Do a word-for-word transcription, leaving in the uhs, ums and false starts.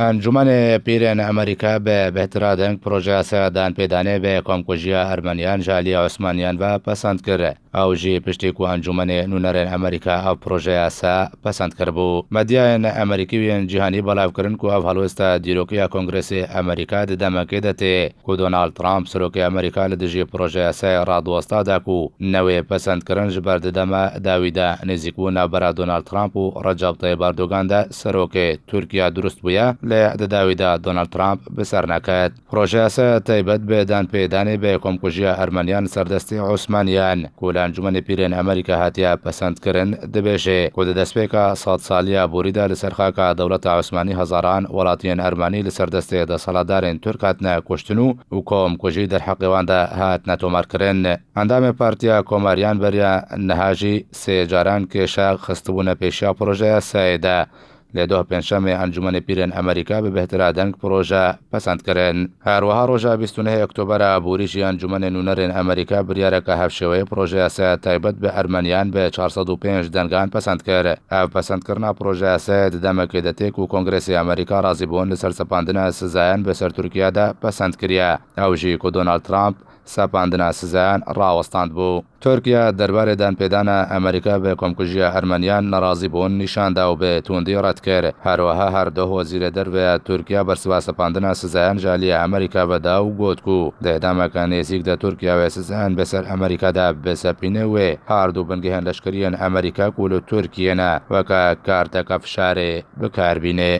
Encûmenê Pîrên Amerîka bi bêhtira deng projeya yasaya danpêdanê bi komkujiya Ermeniyan ji aliyê Osmaniyan ve pesend kir. Ew jî piştî ku Encûmenê Nûnerên Amerîka ev projeya yasa pesend kiribû. Medyayên Amerîkî û yên cîhanî belav kirin ku ev helwesta dîrokiya Kongresê Amerîka di demekê de tê ku Donald Trump, serokê Amerîka, li dijî projeya yasayê radwesta da ku newê pesendkirin ji ber di dema dawî de nêzîkbûn navbera Donald Trump û Recep Tayyip Erdogan de serokê Tirkiye durust bûye, lê di dawî de Donald Trump bi ser neket. Projeya yasaya taybet bi danpêdanê bi komkujiya Ermeniyan li ser destê Osmaniyan, ku li Encûmenê Pîrên Amerîka hatiye pesendkirin, dibêje ku di destpêka sedsaliya borî de li ser xaka dewleta Osmanî hezaran welatiyên Ermenî li ser destê desthilatdarên Tirk hatine kuştin û û komkujî derheqê wan de hatine tomarkirin. Endamê Partiya Komariyan beriya niha jî sê caran kêşa xistibûne pêşiya projeya yasayê de. Lê doh pêncşemê Encûmenê Pîrên Amerîka bi bêhtira deng proje pesend kirin. Her wiha roja bîst û nehê Oktobera borî jî Encûmenê Nûnerên Amerîka biryareke hevşêweyê projeya yasaya taybet bi Ermeniyan bi çar sed û pênc dengan pesend kir. Ev pesendkirina projeya yasayê di demekê de tê ku Kongresê Amerîka razîbûn li ser sepandina sizayan bi ser Tirkiye de pesend kiriye. Ew jî ku Donald Trump sepandina sizayan rawestandbû. Tirkiye derbarê danpêdana Amerîka bi komkujiya Ermeniyan nerazîbûn nîşan da û bi tundî red kir. Her wiha her doh wezîrê derve ya Tirkiye bersiva sepandina sizayan ji aliyê Amerîka ve da û got ku di demeke nêzîk de Tirkiye wê sizayan bi ser Amerîka de bisepîne wê her du bingehên leşkeriyên Amerîka ku li Tirkiye ne weke karteke fişarê bi kar bîne.